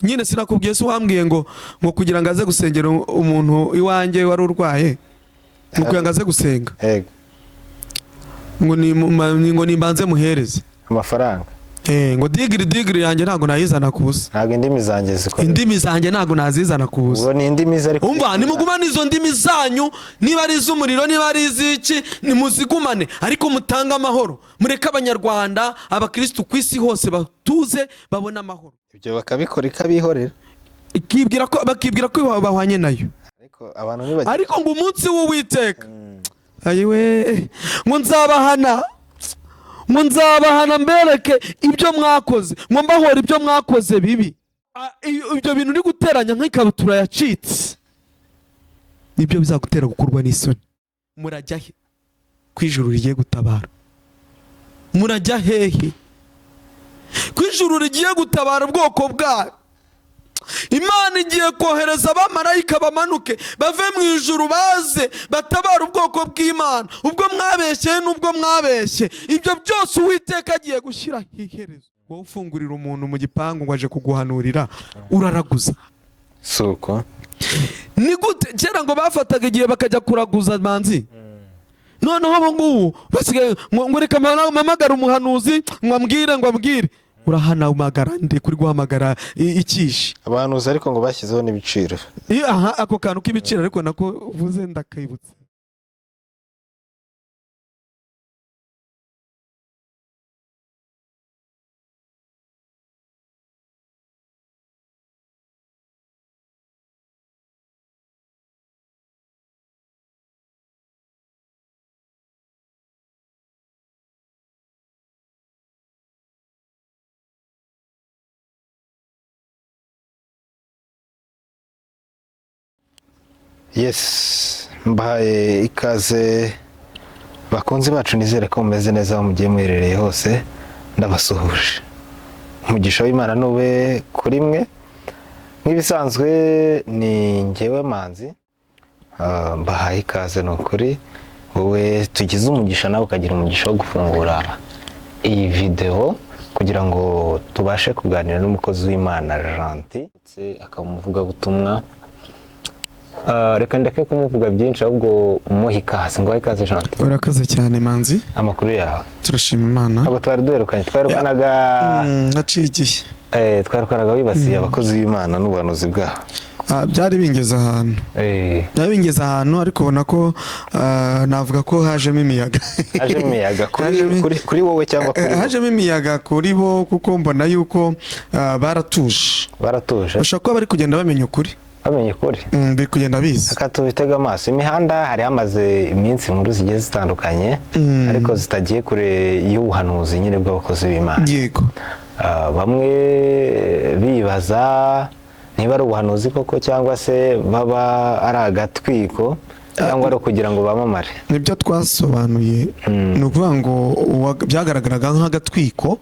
Nyine sinakubwiye se wambwiye ngo kugira ngo aze gusengera umuntu iwanjye wari urwaye, ngo kugira ngo aze gusenga. Yego. Ngo nimbanze muhereze amafaranga. Ngo digiri yanjye ntabwo nayizana ku busa. Ntabwo indimi zanjye zikora. Indimi zanjye ntabwo nazizana ku busa. Ubwo ni indimi ze ariko. Umva, nimugumane izo ndimi zanyu, niba ari iz'umuriro, niba ari iz'iki, nimuzigumane, ariko mutange amahoro, mureke Abanyarwanda, abakirisitu ku isi hose batuze, babone amahoro. Ibyo bakabikora ikabihorera. Ikibwira ko bakibwira ko bahwanye nayo. Ariko abantu ntibagira. Ariko ngo umunsi w'Uwiteka, ayiwe, ngo nzabahana, ngo nzabahana mbereke ibyo mwakoze, ngo mbahore ibyo mwakoze bibi. Ibyo bintu uri guteranya nk'ikabutura yacitse nibyo bizagutera gukorwa n'isoni. Murajya he ko ijuru rigiye gutabara? Murajya hehe ko ijuru rigiye gutabara ubwoko bwayo? Imana igiye kohereza abamarayika bamanuke bave mu ijuru, baze batabara ubwoko bw'Imana. Ubwo mwabeshyeye n'ubwo mwabeshye, ibyo byose Uwiteka agiye gushyiraho iherezo. Wowe ufungurira umuntu mu gipangu ngo aje kuguhanurira, uraraguza. Si uko. Ni gute kera ngo bafataga igihe bakajya kuraguza, Manzi? Noneho ubu ngubu basigaye ngo reka mpamagare umuhanuzi ngo ambwire, ngo ambwire. Urahanamagara nde kuri guhamagara ikishi? Abahanuzi ariko ngo bashyizeho n'ibiciro. Iyo, aha, ako kantu k'ibiciro ariko nako uvuze ndakibutse. Yes, mbahaye ikaze bakunzi bacu, nizere ko mumeze neza aho mugiye muherereye hose, ndabasuhuje. Umugisha w'Imana nube kuri mwe. Nk'ibisanzwe ni njyewe Manzi. Mbahaye ikaze, ni ukuri wowe tugize umugisha nawe ukagira umugisha wo gufungura iyi videwo kugira ngo tubashe kuganira n'umukozi w'Imana Gentil, ndetse akaba umuvugabutumwa. Reka ndeke kumuvuga byinshi, ahubwo umuhe ikaze. Ngo ikaze, Gentil. Urakoze cyane, Manzi. Amakuru yawe? Turashima Imana. Ntabwo twari duherukanye, twarukanaga. Naciye igihe. Twarukanaga wibasiye abakozi b'Imana n'ubuhanuzi bwabo. Byari bingeze ahantu. Byari bingeze ahantu, ariko ubona ko navuga ko hajemo imiyaga. Hajemo imiyaga kuri, kuri wowe cyangwa kuri bo? Hajemo imiyaga kuri bo, kuko mbona yuko baratuje. Baratuje. Bashobora kuba bari kugenda bamenya ukuri. Bamenye ukuri. Biri kugenda biza. Reka tubitege amaso. Imihanda hari hamaze iminsi inkuru zigiye zitandukanye, ariko zitagiye kure y'ubuhanuzi nyine bw'abakozi b'Imana. Yego. Bamwe bibaza niba ari ubuhanuzi koko, cyangwa se baba ari agatwiko, cyangwa ari ukugira ngo bamamare. Nibyo twasobanuye, ni ukuvuga ngo byagaragaraga nk'agatwiko,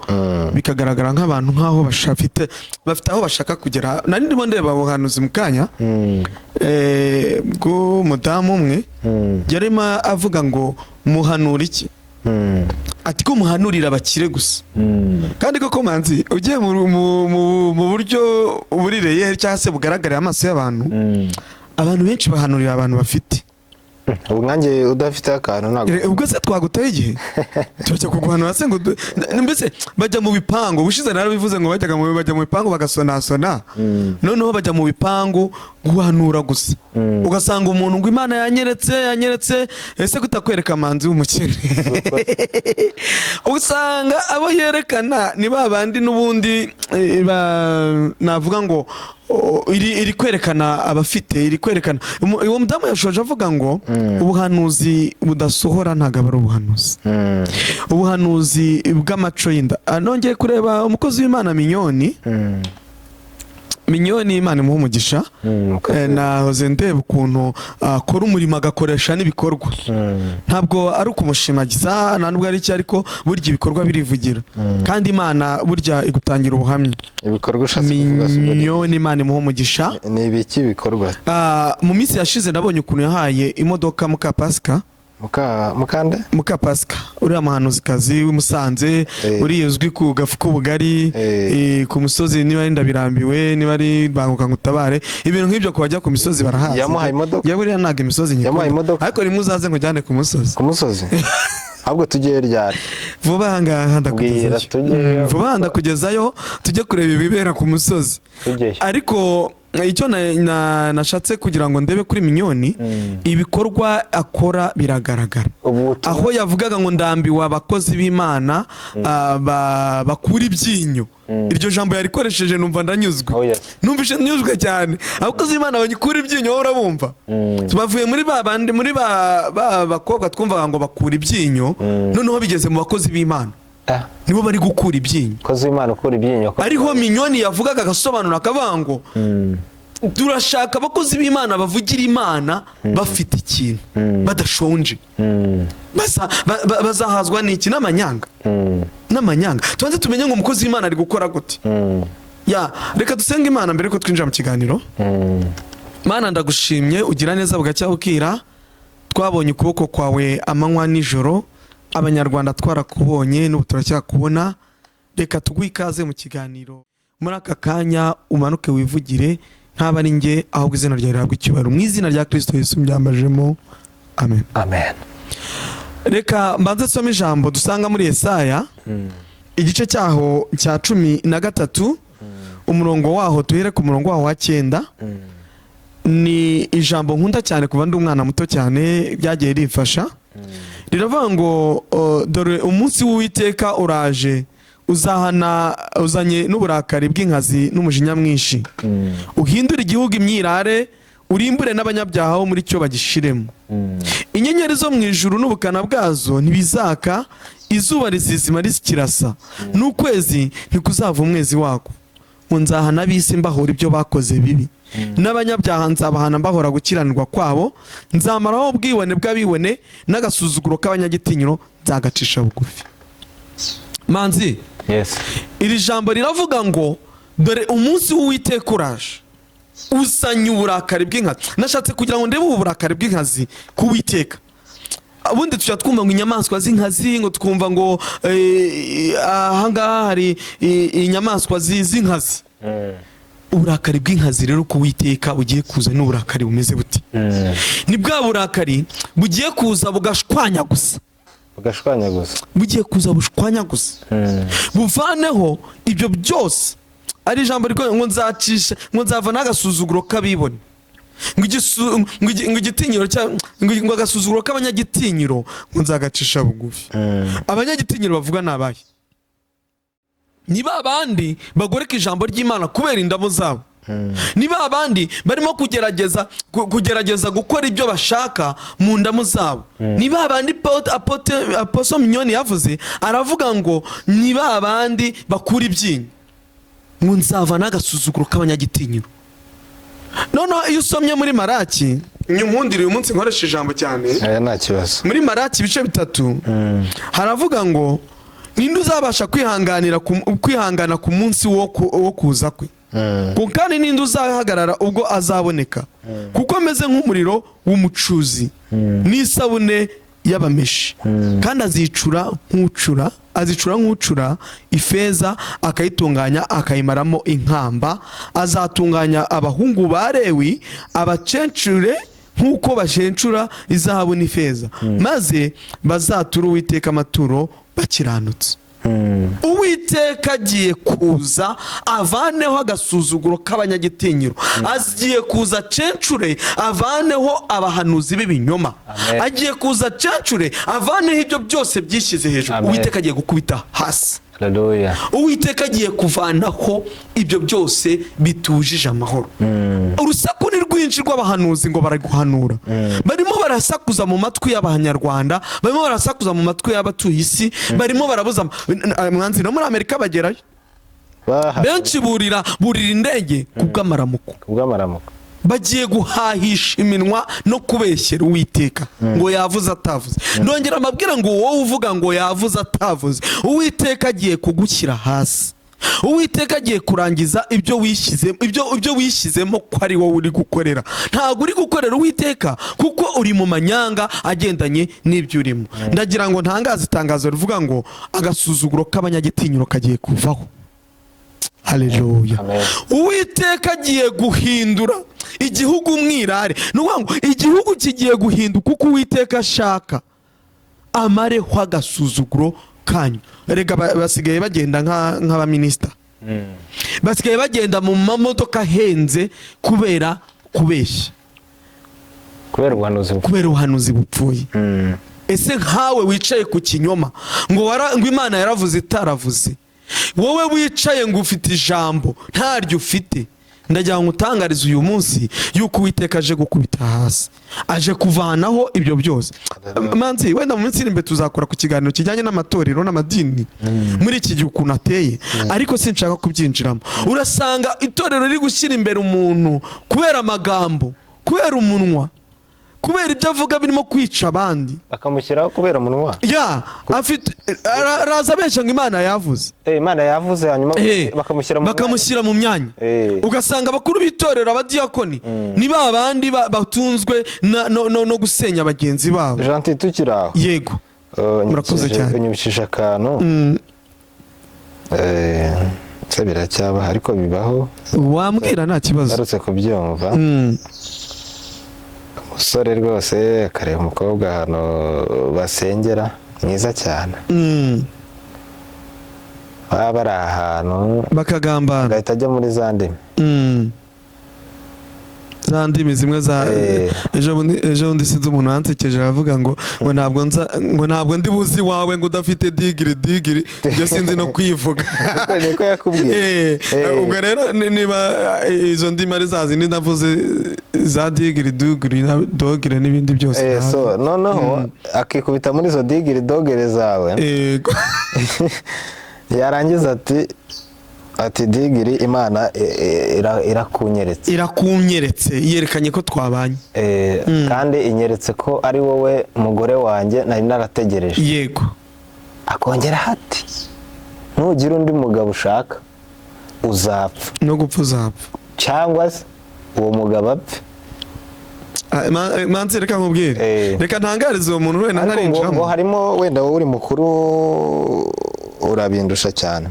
bikagaragara nk'abantu nk'aho bafite aho bashaka kugera. Nari ndimo ndeba ubuhanuzi mu kanya bw'umudamu umwe, yarimo avuga ngo muhanura iki? Ati ko muhanurira abakire gusa. Kandi koko Manzi, ugiye mu buryo buri réel cyangwa se bugaragarira amaso y'abantu, abantu benshi bahanurira abantu bafite. Ubu nkanjye udafite akantu ntabwo. Ubwo se twaguteye igihe turajya kuguhanura se ngo mbese bajya mu bipangu? Ubushize narabivuze ngo bajyaga mu bajya mu bipangu bagasonasona, noneho bajya mu bipangu guhanura gusa, ugasanga umuntu ngo Imana yanyeretse, yanyeretse. Ese kutakwereka Manzi w'umukene? Usanga abo yerekana ni ba bandi n'ubundi, navuga ngo iri kwerekana abafite, iri kwerekana. Uwo mudamu yashoje avuga ngo ubuhanuzi budasohora ntabwo aba ari ubuhanuzi, ubuhanuzi bw'amaco y'inda. Nongeye kureba umukozi w'Imana Minyoni. Minyoni, Imana imuha umugisha. Nahoze ndeba ukuntu akora umurimo, agakoresha n'ibikorwa. Ntabwo ari ukumushimagiza, nta nubwo ari icyo, ariko burya ibikorwa birivugira, kandi Imana burya igutangira ubuhamya. Ibikorwa ushatse kuvuga si ubwo Minyoni, Imana imuha umugisha. Ni ibiki bikorwa? Mu minsi yashize nabonye ukuntu yahaye imodoka muka Pasika. Mukande. Muka Pasika, uriya muhanuzikazi w'i Musanze, uriya uzwi ku gafu k'ubugari, ku musozi, niba ari Ndabirambiwe, niba ari Banguka Ngutabare, ibintu nk'ibyo, ku bajya ku misozi barahazi. Yamuhaye imodoka? Ya, buriya ntabwo imisozi nyikunda. Yamuhaye imodoka? Ariko rimwe uzaze nkujyane ku musozi. Ku musozi? Ahubwo tujye ryari? Vuba aha ngaha ndakugezayo. Bwira tujyeyo. Vuba aha ndakugezayo, tujye kureba ibibera ku musozi. Tujyeyo. Ariko icyo nashatse kugira ngo ndebe kuri Mignonne, ibikorwa akora biragaragara. Ubu Aho yavugaga ngo ndambiwe abakozi b'Imana, bakura ibyinyo, iryo jambo yarikoresheje numva ndanyuzwe. Oh, yes. Numvise nyuzwe cyane. Abakozi b'Imana bakura ibyinyo, wowe urabumva, bavuye muri ba bandi, muri ba bakobwa twumvaga ngo bakura ibyinyo, noneho bigeze mu bakozi b'Imana, nibo bari gukura ibyinyo. Kozi w'Imana ukura ibyinyo Ariho Mignonne yavugaga agasobanura, akavuga ngo turashaka abakozi b'Imana bavugira Imana bafite ikintu, badashonje. Bazahazwa n'iki? N'amanyanga, n'amanyanga. Tubanze tumenye ngo umukozi w'Imana ari gukora gute. Ya, reka dusenge Imana mbere yuko twinjira mu kiganiro. Mana, ndagushimye, ugira neza bugacya bukira. Twabonye ukuboko kwawe amanywa nijoro. Abanyarwanda twarakubonye, n'ubu turacyakubona. Reka tuguhe ikaze mu kiganiro muri aka kanya, umanuke wivugire, ntaba ari njye, ahubwo izina ryawe rihabwe icyubahiro. Mu izina rya Kirisito Yesu mbyambajemo, amen. Amen. Reka mbanze nsome ijambo dusanga muri Yesaya, igice cyaho cya 13, umurongo waho, tuhere ku murongo waho wa 9. Ni ijambo nkunda cyane kuva ndi umwana muto cyane, ryagiye rimfasha. Riravuga ngo dore umunsi w'Uwiteka uraje, uzahana uzanye n'uburakari bw'inkazi n'umujinya mwinshi, uhindure igihugu imyirare, urimbure n'abanyabyaha bo muri cyo bagishiremo. Inyenyeri zo mu ijuru n'ubukana bwazo ntibizaka, izuba rizizima rikirasa, n'ukwezi ntikuzava umwezi wako. Ngo nzahana ab'isi mbahora ibyo bakoze bibi, n'abanyabyaha nzabahana mbahora gukiranirwa kwabo. Nzamaraho ubwibone bw'abibone, n'agasuzuguro k'abanyagitinyiro nzagacisha bugufi. Manzi, Yes. iri jambo riravuga ngo dore umunsi w'Uwiteka uraje, uzanye uburakari bw'inkazi. Nashatse kugira ngo ndebe ubu burakari bw'inkazi ku Witeka. Ubundi tujya twumva ngo inyamaswa z'inkazi, ngo twumva ngo ahangaha hari inyamaswa z'inkazi. Uburakari bw'inkazi rero ku Witeka bugiye kuza n'uburakari bumeze buti? Ni bwa burakari bugiye kuza bugashwanya gusa. Bugashwanya gusa. Bugiye kuza bushwanya gusa, buvaneho ibyo byose. Ari ijambo rikomeye ngo nzacisha, ngo nzava n'agasuzuguro k'abibone, ngo igitinyiro ngo agasuzuguro k'abanyagitinyiro ngo nzagacisha bugufi. Abanyagitinyiro bavuga ni abahe? Ni ba bandi bagoreka ijambo ry'Imana kubera indabo zabo, ni ba bandi barimo kugerageza gukora ibyo bashaka mu ndamu zabo, ni ba bandi Apostle Mignonne yavuze, aravuga ngo ni ba bandi bakura ibyinyo, ngo nzava n'agasuzuguro k'abanyagitinyiro. Noneho iyo usomye muri Maraki, nyunkundire uyu munsi nkoresha ijambo cyane. Aya nta kibazo. Muri Maraki ibice 3 haravuga ngo ninde uzabasha kwihangana ku munsi wo kuza kwe? Ngo kandi ninde uzahagarara ubwo azaboneka? Kuko ameze nk'umuriro w'umucuzi n'isabune y'abameshi, kandi azicura nk'ucura ifeza, akayitunganya, akayimaramo inkamba. Azatunganya abahungu ba Lewi, abacencure nk'uko bacencura izahabu n'ifeza, maze bazature Uwiteka amaturo bakiranutse. Uwiteka agiye kuza avaneho agasuzuguro k'abanyagitinyiro, agiye kuza cencure avaneho abahanuzi b'ibinyoma. Amen. Agiye kuza cencure avaneho ibyo byose byishyize hejuru. Amen. Uwiteka agiye gukubita hasi. Haleluya. Uwiteka agiye kuvanaho ibyo byose bitujije amahoro. Urusaku ni rwinshi rw'abahanuzi ngo baraguhanura, barimo barasakuza mu matwi y'Abanyarwanda, barimo barasakuza mu matwi y'abatuye isi, barimo barabuza mwanzi. No muri Amerika bagerayo. Baha. Benshi burira indege kubw'amaramuko. Kubw'amaramuko. Bagiye guhahisha iminwa no kubeshyera Uwiteka ngo yavuze atavuze. Ndongera mbabwira ngo wowe uvuga ngo yavuze atavuze, Uwiteka agiye kugushyira hasi. Uwiteka agiye kurangiza ibyo wishyizemo, ibyo wishyizemo ko ari wowe uri gukorera. Ntabwo uri gukorera Uwiteka, kuko uri mu manyanga agendanye n'ibyo urimo. Ndagira ngo ntangaze itangazo rivuga ngo agasuzuguro k'abanyagitinyiro kagiye kuvaho. Haleluya! Amen. Uwiteka agiye guhindura igihugu umwirare. Ni ukuvuga ngo igihugu kigiye guhinduka uko Uwiteka ashaka, amareho agasuzuguro kanyu. Erega basigaye bagenda nk'abaminisita, basigaye bagenda mu mamodoka ahenze kubera kubeshya. Kubera ubuhanuzi. Kubera ubuhanuzi bupfuye. Ese nkawe wicaye ku kinyoma ngo Imana yaravuze itaravuze, wowe wicaye ngo ufite ijambo ntaryo ufite, ndagira ngo utangarize uyu munsi yuko Uwiteka aje gukubita hasi, aje kuvanaho ibyo byose. Manzi, wenda mu minsi iri imbere tuzakora ku kiganiro kijyanye n'amatorero n'amadini muri iki gihe ukuntu ateye, ariko sinshaka kubyinjiramo. Urasanga itorero riri gushyira imbere umuntu kubera amagambo, kubera umunwa, kubera ibyo avuga birimo kwica abandi. Bakamushyiraho kubera umunwa. Ya, afite araza abeshya ngo Imana yavuze. Imana yavuze, hanyuma bakamushyira mu Bakamushyira mu myanya. Ugasanga abakuru b'itorero, abadiyakoni, ni ba bandi batunzwe no gusenya bagenzi babo. Gentil, tukiri aho. Yego. Murakoze cyane. Unyibukije akantu. Se biracyabaho? Ariko bibaho. Wambwira, nta kibazo. Ngarutse kubyumva. Umusore rwose akareba umukobwa ahantu basengera mwiza cyane, baba bari ahantu, Bakagambana. agahita ajya muri za ndimi. Za ndimi zimwe za ejo bundi sinzi umuntu wansekeje aravuga ngo ntabwo nza, ngo ntabwo ndi buzi iwawe, ngo udafite digiri digiri, ibyo sinzi no kwivuga. Niko yakubwiye? Ubwo rero niba izo ndimi ari za zindi navuze za digiri dugiri na dogire n'ibindi byose ntazi. So noneho akikubita muri izo digiri dogere zawe. Yego. Yarangiza ati digiri, Imana irakunyeretse. Irakunyeretse, yerekanye ko twabanye. Kandi inyeretse ko ari wowe mugore wanjye nari narategereje. Akongera ati nugira undi mugabo ushaka uzapfa. No gupfa uzapfa. Cyangwa se uwo mugabo apfe. Ah, Manzi, reka nkubwire. Reka ntangarize uwo muntu wenda Ariko ngo ntarinjiramo. harimo, wenda wowe uri mukuru urabindusha cyane,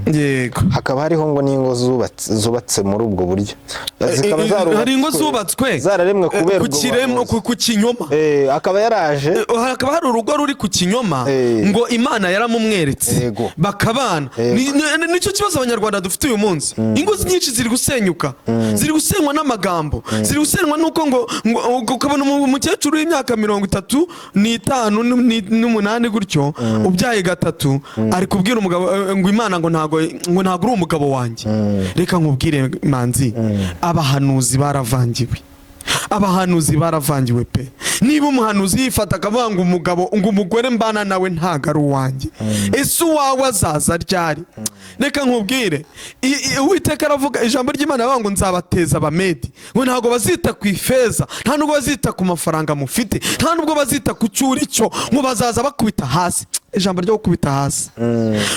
hakaba hariho ngo n'ingo zubatse muri ubwo buryo, zikaba Hari ingo zubatswe zararemwe kubera ku ubwo kiremo buhanuzi. ku kinyoma. Akaba yaraje. Hakaba hari urugo ruri ku kinyoma ngo Imana yaramumweretse, bakabana. Nicyo kibazo Abanyarwanda dufite uyu munsi. Ingo nyinshi ziri gusenyuka, ziri gusenywa n'amagambo, ziri gusenywa n'uko ngo ukabona umukecuru w'imyaka 38 n'umunani gutyo, ubyaye gatatu, ari kubwira umugabo ngo Imana ngo ntabwo uri umugabo wanjye. Reka nkubwire, Manzi, abahanuzi baravangiwe, abahanuzi baravangiwe pe. Niba umuhanuzi yifata akavuga ngo umugabo, ngo umugore mbana nawe ntago ari uwanjye, ese uwawe azaza ryari? Reka nkubwire, Uwiteka aravuga, ijambo ry'Imana aravuga ngo nzabateza Abamedi, ngo ntabwo bazita ku ifeza, nta nubwo bazita ku mafaranga mufite, nta nubwo bazita ku cyo uri cyo, ngo bazaza bakubita hasi, ijambo ryo gukubita hasi,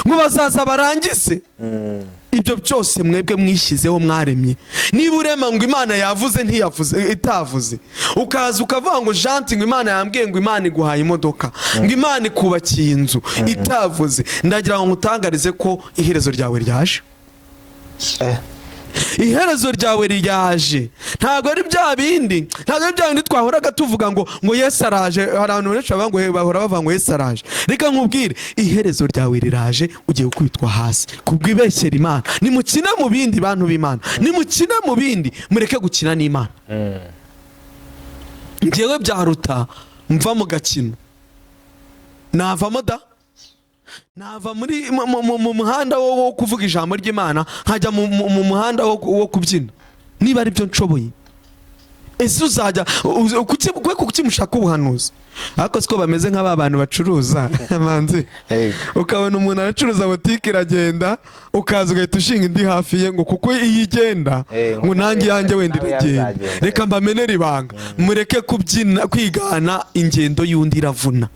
ngo bazaza barangize ibyo byose mwebwe mwishyizeho, mwaremye. Niba urema ngo Imana yavuze, ntiyavuze, itavuze, ukaza ukavuga ngo Janti, ngo Imana yambwiye ngo Imana iguhaye imodoka, ngo Imana ikubakiye inzu, itavuze, ndagira ngo ngutangarize ko iherezo ryawe ryaje. Iherezo ryawe ryaje. Ntabwo ari bya bindi, ntabwo ari bya bindi twahoraga tuvuga ngo Yesu araje. Hari abantu benshi bavuga ngo bahora bavuga ngo Yesu araje. Reka nkubwire, iherezo ryawe riraje, ugiye gukubitwa hasi kubwibeshyera Imana. Nimukine mu bindi, bantu b'Imana, nimukine mu bindi, mureke gukina n'Imana. Njyewe byaruta mva mu gakino, navamo da, nava muri mu muhanda wo kuvuga ijambo ry'Imana, nkajya mu muhanda wo kubyina, niba ari byo nshoboye. Ese uzajya kuki mushaka ubuhanuzi? Ariko siko bameze nk'aba bantu bacuruza, Manzi? Yego. Ukabona umuntu aracuruza, butike iragenda, ukaza ugahita ushinga indi hafi ye, ngo kuko iyo igenda ngo nanjye iyanjye wenda nawe iragenda. yazagenda. Reka mbamenere ibanga: mureke kubyina, kwigana ingendo y'undi iravuna.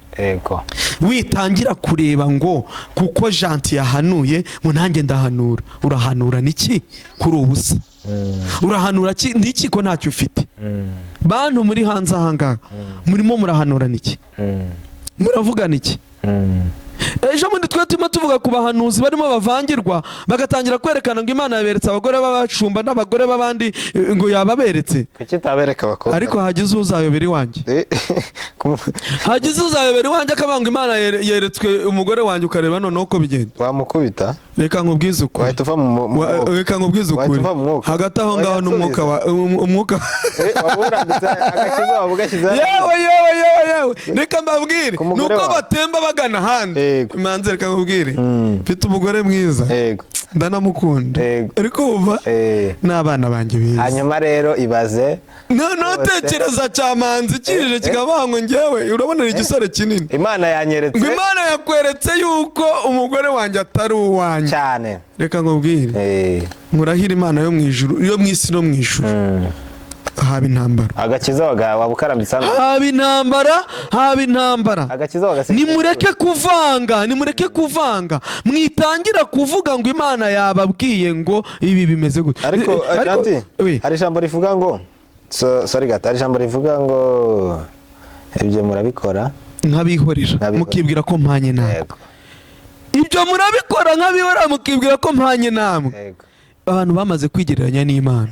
Witangira kureba ngo kuko Janti yahanuye ngo nanjye ndahanura. Urahanura niki kuri ubusa? Urahanura niki ko ntacyo ufite? Bantu muri hanze ahangaha, murimo murahanura niki? Muravugana iki? Ejo bundi twe turimo tuvuga ku bahanuzi barimo bavangirwa, bagatangira kwerekana ngo Imana yaberetse abagore b'abashumba n'abagore b'abandi, ngo yababeretse. Kuki itabereka abakobwa? Ariko hagize uzayobera iwanjye, hagize uzayobera iwanjye akavuga ngo Imana yeretswe umugore wanjye, ukareba noneho uko bigenda. Wamukubita. Reka nkubwize ukuri. Wahita uva mu mwuka. Reka nkubwize Wahita ukuri. uva mu mwuka. Hagati aho ngaho Oya, n'umwuka wa umwuka. Waba urambitse agakiza, waba ugashyize. Yewe, yewe, yewe, yewe, reka mbabwire. Ku Ni mugore uko wawe. batemba bagana ahandi. Manze, reka nkubwire, mfite umugore mwiza, ndanamukunda. Ariko wumva n'abana banjye beza. Hanyuma rero ibaze. Notekereza cyamanzi kije kikavuga ngo njyewe, urabona ni igisore kinini, Imana yanyeretse. ngo Imana yakweretse yuko umugore wanjye atari uwanjye. Cyane. Reka nkubwire, nkurahire Imana yo mu ijuru, yo mu isi no mu ijuru, haba intambara. Agakiza waba ukarambitse hano. Haba intambara, haba intambara. Agakiza wagasiga. Nimureke kuvanga, nimureke kuvanga. Mwitangira kuvuga ngo Imana yababwiye ngo ibi bimeze gute. Ariko Janti, Oui. hari ijambo rivuga ngo sorry gato, hari ijambo rivuga ngo ibyo murabikora nk'abihorera, Nk'abihorera. mukibwira ko mpanye namwe. Ibyo murabikora nk'abihorera, mukibwira ko mpanye namwe. Abantu bamaze kwigereranya n'Imana.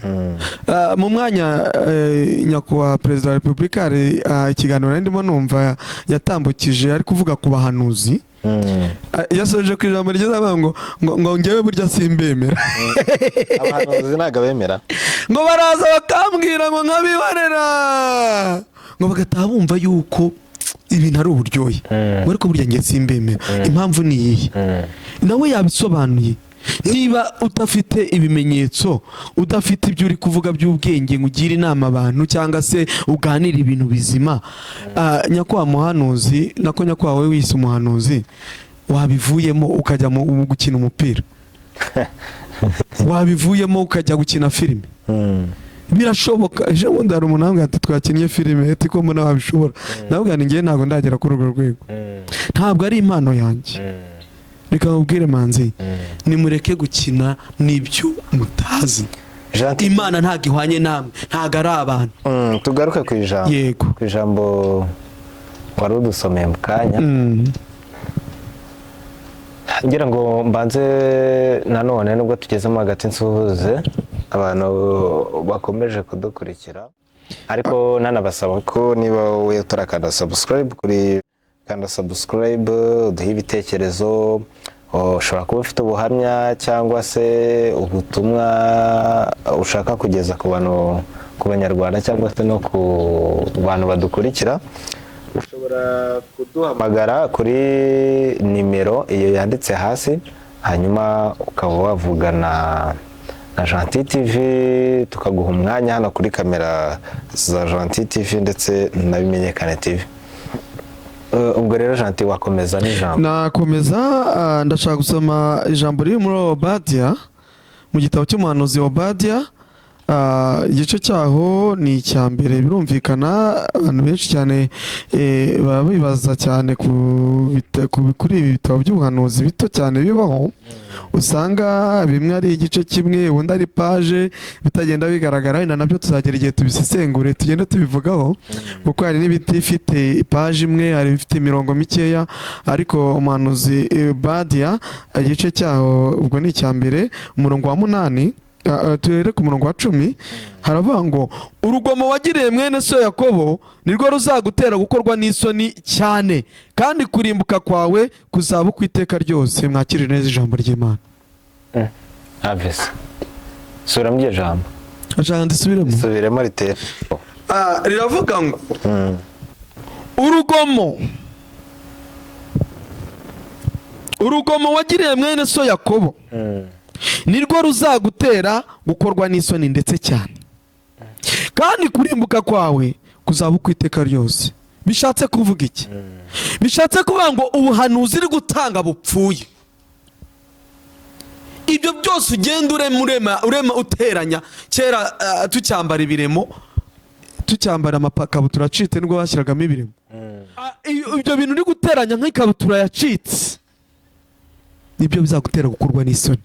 Mu mwanya nyakubahwa Perezida wa Repubulika, hari ikiganiro nari ndimo numva yatambukije, ari kuvuga ku bahanuzi. Yasoje ku ijambo ryiza avuga ngo ngewe burya simbemera. Abahanuzi ntabwo abemera. Ngo baraza bakambwira ngo nkabihorera, ngo bagataha bumva yuko ibintu ari uburyohe. Ngo ariko burya nge simbemera. Impamvu ni iyihe? Nawe yabisobanuye: niba udafite ibimenyetso, udafite ibyo uri kuvuga by'ubwenge ngo ugire inama abantu cyangwa se uganire ibintu bizima, nyakubahwa muhanuzi, nako nyakubahwa wowe wise umuhanuzi, wabivuyemo ukajya mu gukina umupira, wabivuyemo ukajya gukina filime. Birashoboka. Ejo bundi hari umuntu wambwira ati: "Twakinnye filime," ati: "Ko mbona wabishobora?" Ndavuga ni ngewe ntabwo ndagera kuri urwo rwego, ntabwo ari impano yanjye. Reka nkubwire, Manzi, nimureke gukina n'ibyo mutazi. Gentil. Imana ntabwo ihwanye namwe, ntabwo ari abantu. Tugaruke ku ijambo. Yego. Ku ijambo wari udusomeye mu kanya. Ngira ngo mbanze nanone, nubwo tugezemo hagati, nsuhuze abantu bakomeje kudukurikira, ariko nanabasaba ko niba wowe utarakanda subscribe, kuri kanda subscribe, uduhe ibitekerezo. Ushobora kuba ufite ubuhamya cyangwa se ubutumwa ushaka kugeza ku bantu, ku Banyarwanda cyangwa se no ku bantu badukurikira, ushobora kuduhamagara kuri nimero iyo yanditse hasi, hanyuma ukaba wavugana na Gentil TV, tukaguha umwanya hano kuri kamera za Gentil TV ndetse na Bimenyekane TV. Ubwo rero Gentil, wakomeza n'ijambo. Nakomeza. Ndashaka gusoma ijambo riri muri Obadiya, mu gitabo cy'umuhanuzi Obadiya. Igice cyaho ni icya mbere. Birumvikana, abantu benshi cyane baba bibaza cyane kuri ibi bitabo by'ubuhanuzi bito cyane bibaho, usanga bimwe ari igice kimwe, ubundi ari page, bitagenda bigaragara. Wenda nabyo tuzagera igihe tubisesengure, tugende tubivugaho, kuko hari n'ibiti ifite paje imwe, hari ibifite imirongo mikeya. Ariko umuhanuzi Obadiya, igice cyaho ubwo ni icya mbere, umurongo wa 8, tuhere ku murongo wa 10, haravuga ngo: "Urugomo wagiriye mwene so Yakobo nirwo ruzagutera gukorwa n'isoni cyane, kandi kurimbuka kwawe kuzaba ukw'iteka ryose." Mwakire neza ijambo ry'Imana. Avese, subiramo iryo jambo. Ashaka ndisubiremo? Subiremo ritera. Riravuga ngo: "Urugomo wagiriye mwene so Yakobo nirwo ruzagutera gukorwa n'isoni ndetse cyane, kandi kurimbuka kwawe kuzaba ukw'iteka ryose." Kandi kurimbuka kwawe kuzaba ukwiteka ryose. Bishatse kuvuga iki? Bishatse kuvuga ngo ubuhanuzi uri gutanga bupfuye, ibyo byose ugenda urema, urema, urema, uteranya. Kera tucyambara ibiremo, tucyambara amakabutura acitse, nibwo bashyiragamo ibiremo. Ibyo bintu uri guteranya nk'ikabutura yacitse, nibyo bizagutera gukorwa n'isoni,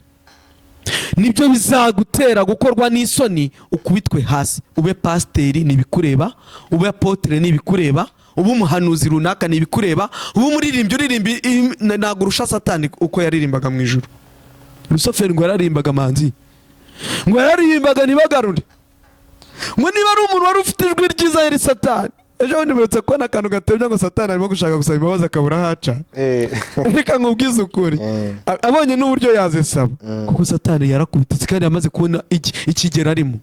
nibyo bizagutera gukorwa n'isoni, ukubitwe hasi. Ube pasiteri ntibikureba, ube apôtre ntibikureba, ube umuhanuzi runaka ntibikureba, ube umuririmbyi uririmba ntabwo urusha Satani uko yaririmbaga mu ijuru. Rusoferi ngo yararimbaga, manzi, ngo yaririmbaga ntibagarure, ngo niba ari umuntu wari ufite ijwi ryiza yari Satani. Ejo bundi mperutse kubona akantu gatebya, ngo Satani arimo gushaka gusaba imbabazi akabura aho aca. Reka nkubwize ukuri, abonye n'uburyo yazisaba, kuko Satani yarakubitse kandi yamaze kubona ikigero arimo.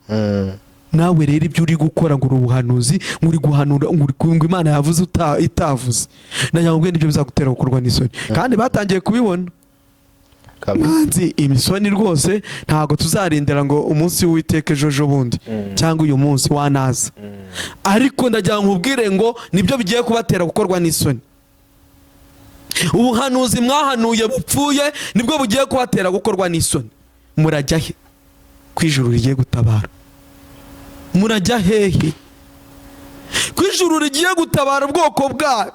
Nawe rero ibyo uri gukora ngo uri ubuhanuzi, ngo uri guhanura, ngo uri ngo Imana yavuze itavuze, nagira ngo nibyo bizagutera gukorwa n'isoni, kandi batangiye kubibona. Kabisa. Manzi, imisoni rwose ntabwo tuzarindira ngo umunsi w'Uwiteka ejo ejo bundi cyangwa uyu munsi wanaza, ariko ndagira ngo nkubwire ngo nibyo bigiye kubatera gukorwa n'isoni. Ubuhanuzi mwahanuye bupfuye nibwo bugiye kubatera gukorwa n'isoni. Murajya he ko ijuru rigiye gutabara? Murajya hehe ko ijuru rigiye gutabara ubwoko bwayo?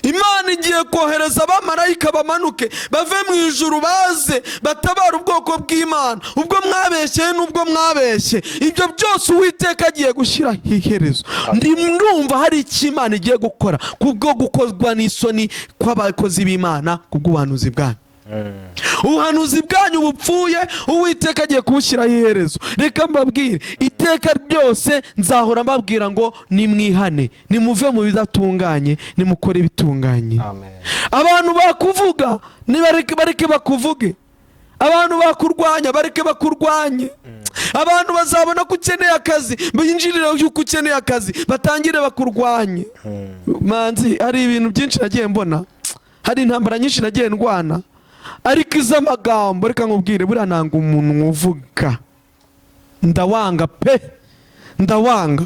Imana igiye kohereza abamarayika bamanuke bave mu ijuru, baze batabara ubwoko bw'Imana. Ubwo mwabeshyeye n'ubwo mwabeshye, ibyo byose Uwiteka agiye gushyiraho iherezo. Ndi ndumva hari icyo Imana igiye gukora kubwo gukozwa n'isoni kw'abakozi b'Imana kubw'ubuhanuzi bwanyu. Ubuhanuzi bwanyu bupfuye, Uwiteka agiye kubushyiraho iherezo. Reka mbabwire, iteka ryose nzahora mbabwira ngo nimwihane, nimuve mu bidatunganye, nimukore ibitunganye. Amen. Abantu bakuvuga nibareke, bareke bakuvuge. Abantu bakurwanya, bareke bakurwanye. Abantu bazabona ko ukeneye akazi, binjirire yuko ukeneye akazi, batangire bakurwanye. Manzi, hari ibintu byinshi nagiye mbona, hari intambara nyinshi nagiye ndwana, ariko iz'amagambo, reka nkubwire, buriya nanga umuntu uvuga, ndawanga pe, ndawanga,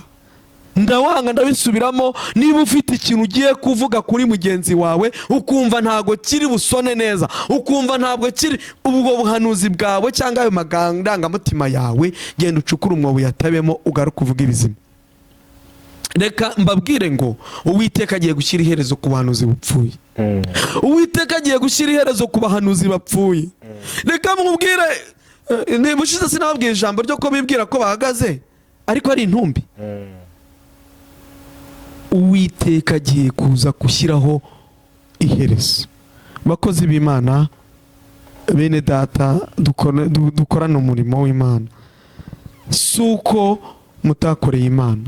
ndawanga, ndabisubiramo. Niba ufite ikintu ugiye kuvuga kuri mugenzi wawe, ukumva ntabwo kiri busone neza, ukumva ntabwo kiri ubwo buhanuzi bwawe cyangwa ayo marangamutima yawe, genda ucukure umwobo uyatabemo, ugaruke uvuge ibizima. Reka mbabwire ngo Uwiteka agiye gushyira iherezo ku buhanuzi bupfuye. Uwiteka agiye gushyira iherezo ku bahanuzi bapfuye. Reka mubwire, niba ushize sinababwiye ijambo ryo ko bibwira ko bahagaze ariko ari intumbi. Uwiteka agiye kuza gushyiraho iherezo. Bakozi b'Imana, bene data, dukorane umurimo w'Imana. Si uko mutakoreye Imana,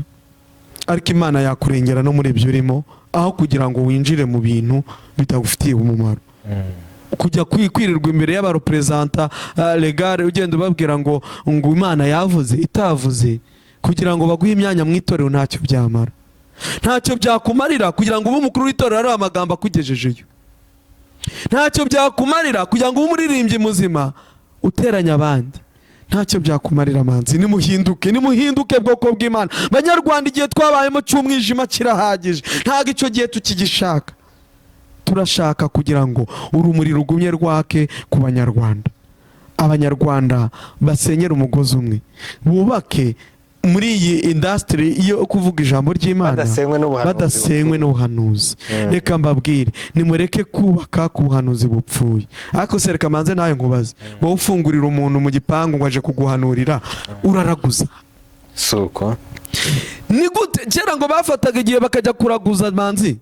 ariko Imana yakurengera no muri ibyo urimo, aho kugira ngo winjire mu bintu bitagufitiye umumaro, kujya kwirirwa imbere y'aba représentants légaux, ugenda ubabwira ngo Imana yavuze itavuze, kugira ngo baguhe imyanya mu itorero, ntacyo byamara, ntacyo byakumarira. Kugira ngo ube umukuru w'itorero ari amagambo akugejejeyo, ntacyo byakumarira. Kugira ngo ube umuririmbyi muzima uteranya abandi, ntacyo byakumarira. Manzi, nimuhinduke, nimuhinduke, bwoko bw'Imana. Banyarwanda, igihe twabayemo cy'umwijima kirahagije, ntabwo icyo gihe tukigishaka. Turashaka kugira ngo urumuri rugumye rwake ku Banyarwanda, Abanyarwanda basenyere umugozi umwe, bubake muri iyi industry yo kuvuga ijambo ry'Imana Badasenywe n'ubuhanuzi. Badasenywe n'ubuhanuzi. Reka mbabwire, nimureke kubaka ku buhanuzi bupfuye. Ariko se reka manze nawe nkubaze, wowe ufungurira umuntu mu gipangu ngo aje kuguhanurira, uraraguza? Si uko. Ni gute kera ngo bafataga igihe bakajya kuraguza, manzi,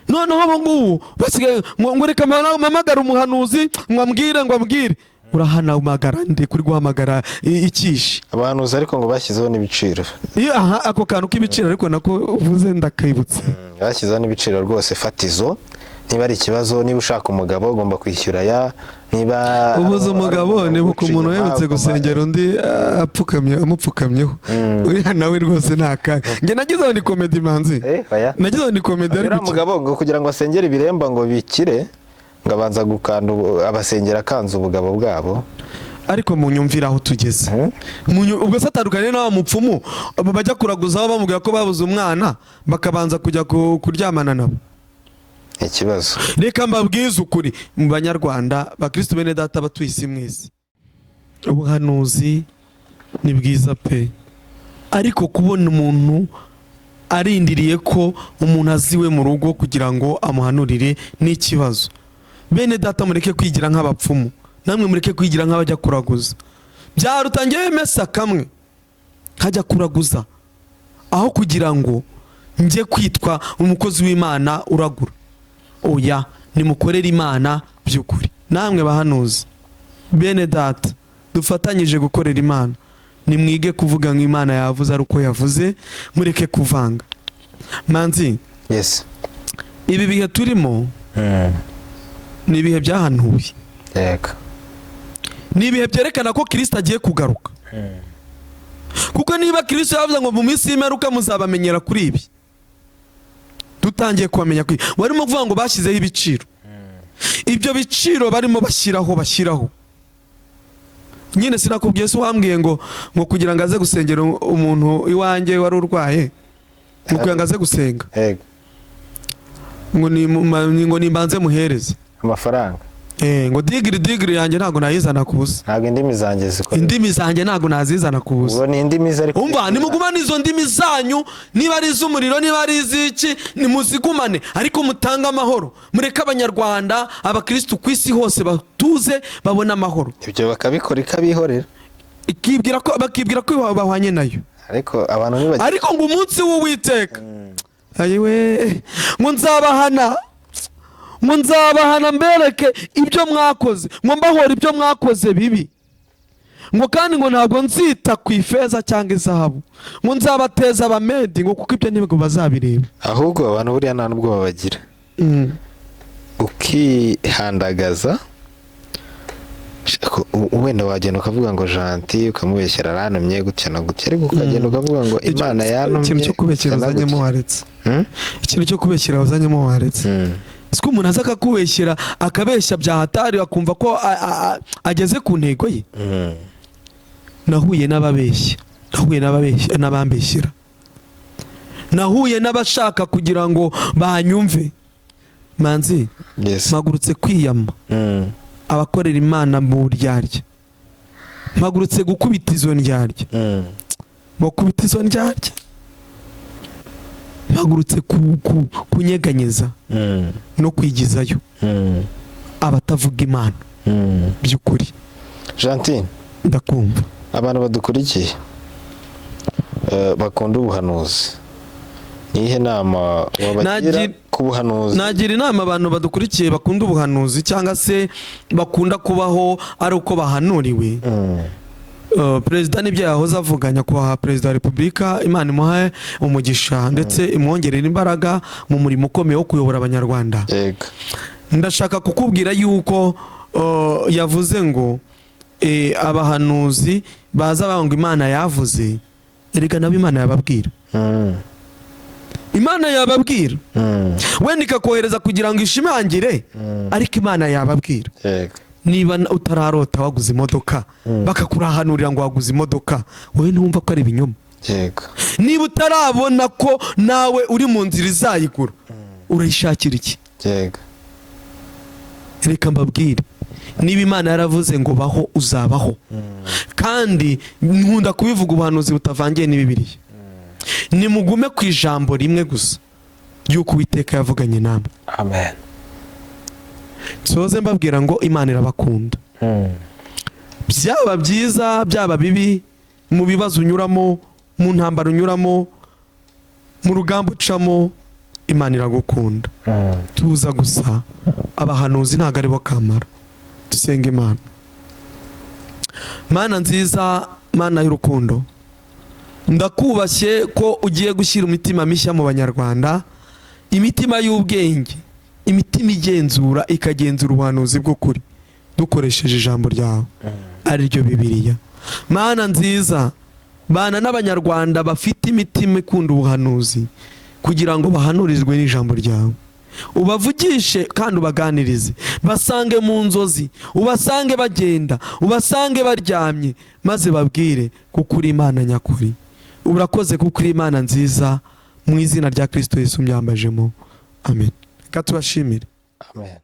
noneho ubu ngubu basigaye ngo reka mpamagare umuhanuzi ngo ambwire, ngo ambwire? Urahanamagara ndi kuri guhamagara ikishi? Abahanuzi ariko ngo bashyizeho n'ibiciro. Iyo aha ako kantu k'ibiciro ariko nako uvuze ndakibutse. Bashyizeho n'ibiciro rwose fatizo. Niba ari ikibazo, niba ushaka umugabo ugomba kwishyura aya, niba Ubuze umugabo, nibuka uca umuntu inyuma, uherutse gusengera undi apfukamye, amupfukamyeho. Uriya nawe rwose ni akaga. Njye nagize ngo ni comedy, manzi. Oya. Nagize ngo ni comedy, Uriya ariko mugabo ngo kugira ngo asengere ibiremba ngo bikire, ngo abanza gukanda abasengera akanze ubugabo bwabo. Ariko munyumvire aho tugeze. Ubwo se atandukanye n'wa mupfumu bajya kuraguzaho bamubwira ko babuze umwana, bakabanza kujya kuryamana nabo? Ikibazo. Reka mbabwize ukuri, mu Banyarwanda, Bakristo bene data batuye isi mwese, ubuhanuzi ni bwiza pe, ariko kubona umuntu arindiriye ko umuntu aziwe mu rugo kugira ngo amuhanurire ni ikibazo. Bene data, mureke kwigira nk'abapfumu, namwe mureke kwigira nk'abajya kuraguza. Byaruta ngewe mesa kamwe nkajya kuraguza aho kugira ngo njye kwitwa umukozi w'Imana uragura. Oya, nimukorere Imana by'ukuri. Namwe bahanuzi bene data dufatanyije gukorera Imana, nimwige kuvuga ngo Imana yavuze ari uko yavuze, mureke kuvanga. Manzi, Yes. ibi bihe turimo ni ibihe byahanuwe, ni ibihe byerekana ko Kirisito agiye kugaruka, kuko niba Kirisito yavuze ngo mu minsi y'imperuka muzabamenyera kuri ibi, dutangiye kubamenya kuri barimo kuvuga ngo bashyizeho ibiciro. Ibyo biciro barimo bashyiraho nyine, sinakubwiye se wambwiye ngo kugira ngo aze gusengera umuntu iwanjye wari urwaye, ngo kugira ngo aze gusenga, ngo ngo nimbanze muhereze amafaranga. Ngo degree yanjye ntabwo nayizana ku busa. Ntabwo indimi zanjye zikora. Indimi zanjye ntabwo nazizana ku busa. Ubwo ni indimi ze, ariko Umva, nimugumane izo ndimi zanyu, niba ari iz'umuriro, niba ari iz'iki, nimuzigumane, ariko mutange amahoro. Mureke Abanyarwanda, Abakirisitu ku isi hose batuze, babone amahoro. Ibyo bakabikora ikabihorera. Ikibwira ko bakibwira ko bahwanye nayo. Ariko abantu ntibagira. Ariko ngo umunsi w'Uwiteka, ayiwe, ngo nzabahana, ngo nzabahana mbereke ibyo mwakoze, ngo mbahora ibyo mwakoze bibi, ngo kandi ngo ntabwo nzita ku ifeza cyangwa izahabu, ngo nzabateza Abamedi, ngo kuko ibyo nibwo bazabireba. Ahubwo abantu buriya nta n'ubwoba bagira, ukihandagaza. Wenda wagenda ukavuga ngo Gentil, ukamubeshyera arantumye gutya na gutya, ariko ukagenda ukavuga ngo Imana yantumye Ikintu cyo kubeshyera gutya na uzanyemo gutya. waretse. Hmm? Ikintu cyo kubeshyera uzanyemo waretse. Siko umuntu aza akakubeshyera, akabeshya bya hatari, akumva ko ageze ku ntego ye. Nahuye n'ababeshya, nahuye n'ababeshya n'abambeshyera, nahuye n'abashaka kugira ngo banyumve. Manzi, Yes. mpagurutse kwiyama abakorera Imana mu buryarya, mpagurutse gukubita izo ndyarya, bakubita izo ndyarya, mpagurutse kunyeganyeza no kwigizayo abatavuga Imana by'ukuri. Gentil. Ndakumva. Abantu badukurikiye bakunda ubuhanuzi, ni iyihe nama wabagira ku buhanuzi? Nagira inama abantu badukurikiye bakunda ubuhanuzi cyangwa se bakunda kubaho ari uko bahanuriwe. Perezida n'ibyo yahoze avuga, Nyakubahwa Perezida wa Repubulika, Imana imuhe umugisha ndetse imwongerere imbaraga mu murimo ukomeye wo kuyobora Abanyarwanda. Ndashaka kukubwira yuko yavuze ngo abahanuzi baza bavuga ngo Imana yavuze, erega nabo Imana yababwira. Imana yababwira, wenda ikakohereza kugira ngo ishimangire, ariko Imana yababwira. Niba utararota waguze imodoka, bakakurahanurira ngo waguze imodoka, wowe ntumva ko ari ibinyoma? Niba utarabona ko nawe uri mu nzira izayigura, urayishakira iki? Reka mbabwire, niba Imana yaravuze ngo baho, uzabaho. Kandi nkunda kubivuga, ubuhanuzi butavangiye ni Bibiliya. Nimugume ku ijambo rimwe gusa ry'uko Uwiteka yavuganye namwe. Amen. Nsoze mbabwira ngo Imana irabakunda. Byaba byiza, byaba bibi, mu bibazo unyuramo, mu ntambara unyuramo, mu rugamba ucamo, Imana iragukunda. Tuza gusa, abahanuzi ntabwo aribo kamara. Dusenga Imana. Mana nziza, Mana y'urukundo, ndakubashye ko ugiye gushyira imitima mishya mu Banyarwanda, imitima y'ubwenge, imitima igenzura, ikagenzura ubuhanuzi bw'ukuri dukoresheje ijambo ryawe ari ryo Bibiliya. Mana nziza, bana n'Abanyarwanda bafite imitima ikunda ubuhanuzi kugira ngo bahanurizwe n'ijambo ryawe. Ubavugishe kandi ubaganirize. Basange mu nzozi, ubasange bagenda, ubasange baryamye, maze babwire kuko uri Imana nyakuri. Urakoze kuko uri Imana nziza. Mu izina rya Kirisito Yesu mbyambajemo, amen. Reka tubashimire. Amen.